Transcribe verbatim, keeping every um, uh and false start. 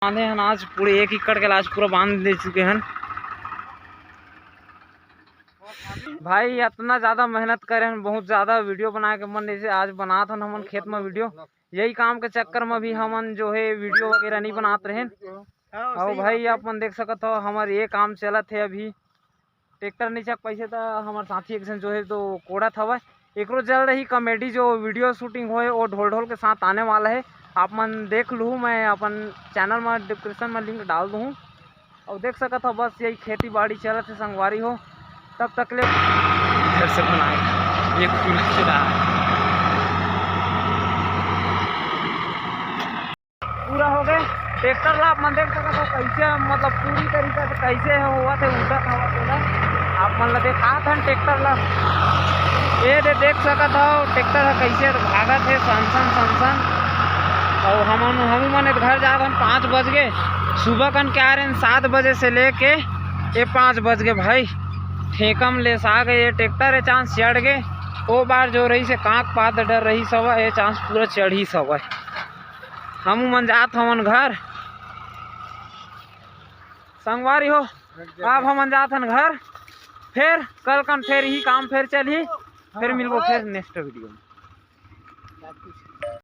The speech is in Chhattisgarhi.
बांधे हन आज पूरे एक एकड़ के, आज पूरा बांध दे चुके हन। भाई, इतना ज्यादा मेहनत करे हन, बहुत ज्यादा वीडियो बनाए के मन जैसे आज बनात हन हमन खेत में वीडियो। यही काम के चक्कर में भी हमन जो है वीडियो वगैरह नहीं बनात रहेन। अउ भाई, आप मन देख सकत हो, हमर ये काम चलत है अभी। ट्रैक्टर नहीं चक पैसे त हमर साथी एक झन जो है तो कोड़त हवय। एकरो चल रही कॉमेडी जो वीडियो शूटिंग होए, वो ढोल ढोल के साथ आने वाला है। आप मन देख लू, मैं अपन चैनल में डिस्क्रिप्शन में लिंक डाल दूँ। और देख सकत हो, बस यही खेती बाड़ी चलत है संगवारी हो। तब तक ले फिर से बनाए एक पूरा चला। पूरा हो गए। ट्रैक्टर ला आप मन देख सकत हो कैसे, मतलब, पूरी तरीका से कैसे होवत है, उठत हवा तेला आप मन ला देखात हन ट्रैक्टर ला। ये दे देख सकत हो ट्रैक्टर ह कैसे भागत है सन सन सन सन। और हमन, हमू मन घर जात हन पाँच बज गए। सुबह कन के आ रहे हैं सात बजे से लेके ये पाँच बज गए भाई। ठेकम ले सा गए ये ट्रैक्टर, ये चांस चढ़ गए। ओ बार जो रही से कांक पात डर रही सवा, ये चांस पूरा चढ़ी सवा। हमू मन जात हमन घर। संगवारी हो, अब हमन जात हन घर। फिर कल कन फिर ही काम फिर चलही। फिर मिलबो फिर नेक्स्ट वीडियो में।